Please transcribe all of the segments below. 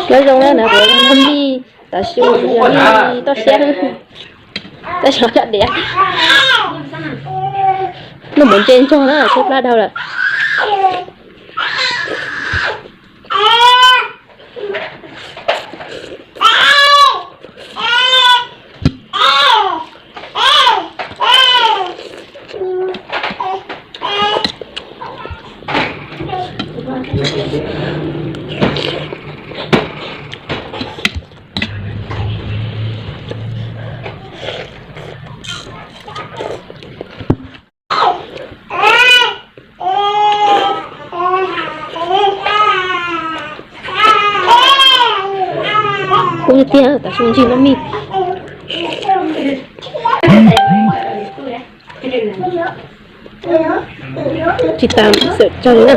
Nyob zoo na, kuv yog Naj Mij, tam sim no kuv yog Naj Mij toj siab, toj siab coj diav. Noj mov ntse ntsog na, tshaib plab dhau lawm. Ub tiag, tam sim no ntsig loj mij. Tsis tas xawm tsawg li na.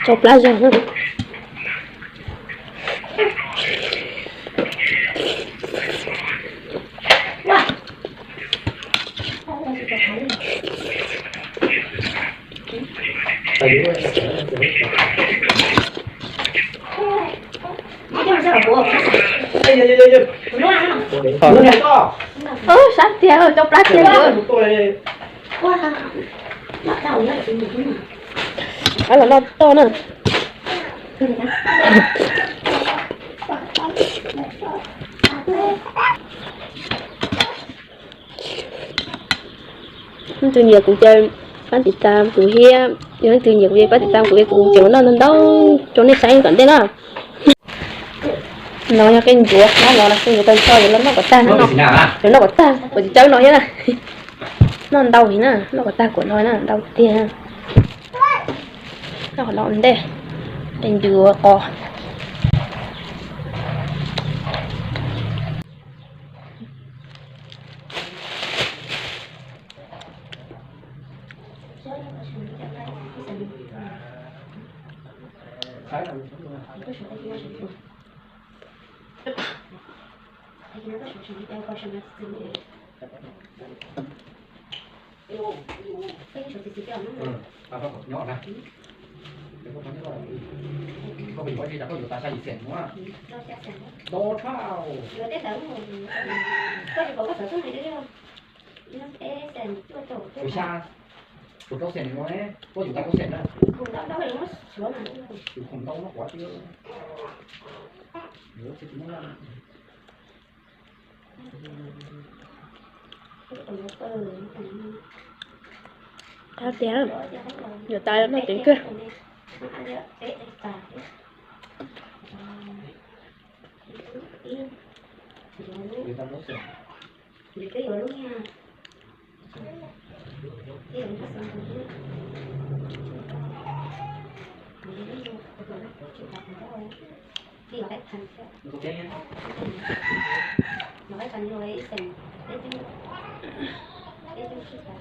Tsau plab zog. Ub, sab tiag, tsau plab tiag. Los noj toj na. Leej twg nyiam kuv ces pab tiv tam kuv thiab, yog leej twg nyiam kuv ces pab tiv tam kuv, kuv tseem noj ntau ntau rau nej saib tom ntej na. No yog qe ncuav, no no qe ncuav tag nrho, yuav noj kom tag, yuav noj kom tag, kuv tsis tsawb no thiab na. Noj ntau li na, noj kom tag kuv no na, ntau tiag. Noj kom no ntej, qe ncuav qos. Kuv xya, kuv rau xees no, koj yuav tau koj xees na. Kuv khoom ntau no kuv tsis, yuav tsis tau. Qab tiag, yuav tas noj ceev kawg.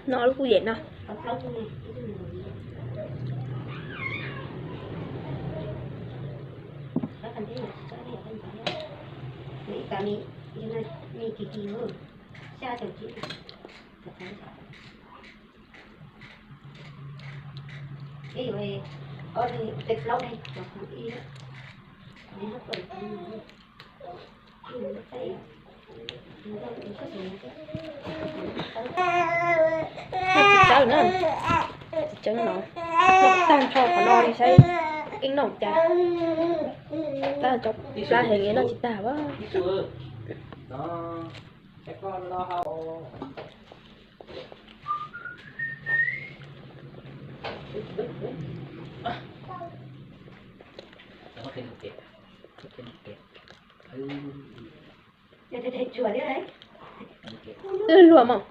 No lub kuj yem no. Tsis tsawb na, tsis tsawb no, noj tag nrho qhov no li saib ib noj cas. Tab tsau plab heev noj tsis tag as. Luag mas.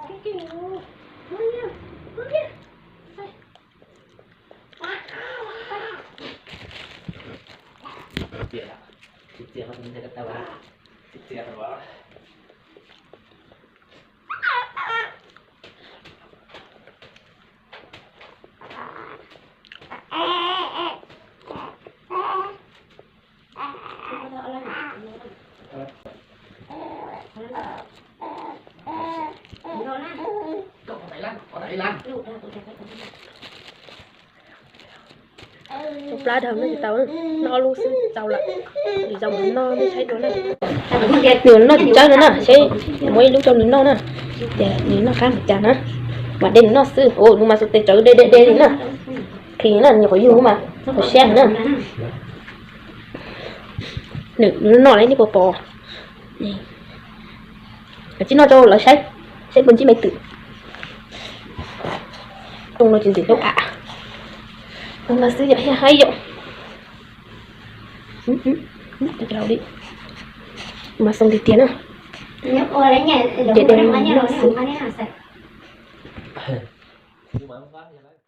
Tus plab dhau no tsis tau, noj ob lub xwb tau lawm. Lwm zaus mam noj saib dua na. Nws noj tsis tsawg no na, seb muab ib lub rau nws noj na. Ces nws noj qab npaum cas na. Mam de nws noj xwb. Ua nws mas xuas tes tsawv de de de li na. Qhis na, nyuam qhuav yug mas qhuav siab na. Nws noj li nej puas pom. Kav tsij noj rau lawv saib, saib puas ntsib me twm. Rooj no tsis ntxim hlub a. Tus no xwb yom, haib yom. Mas xoo tiag tiag na. Ces de noj xwb.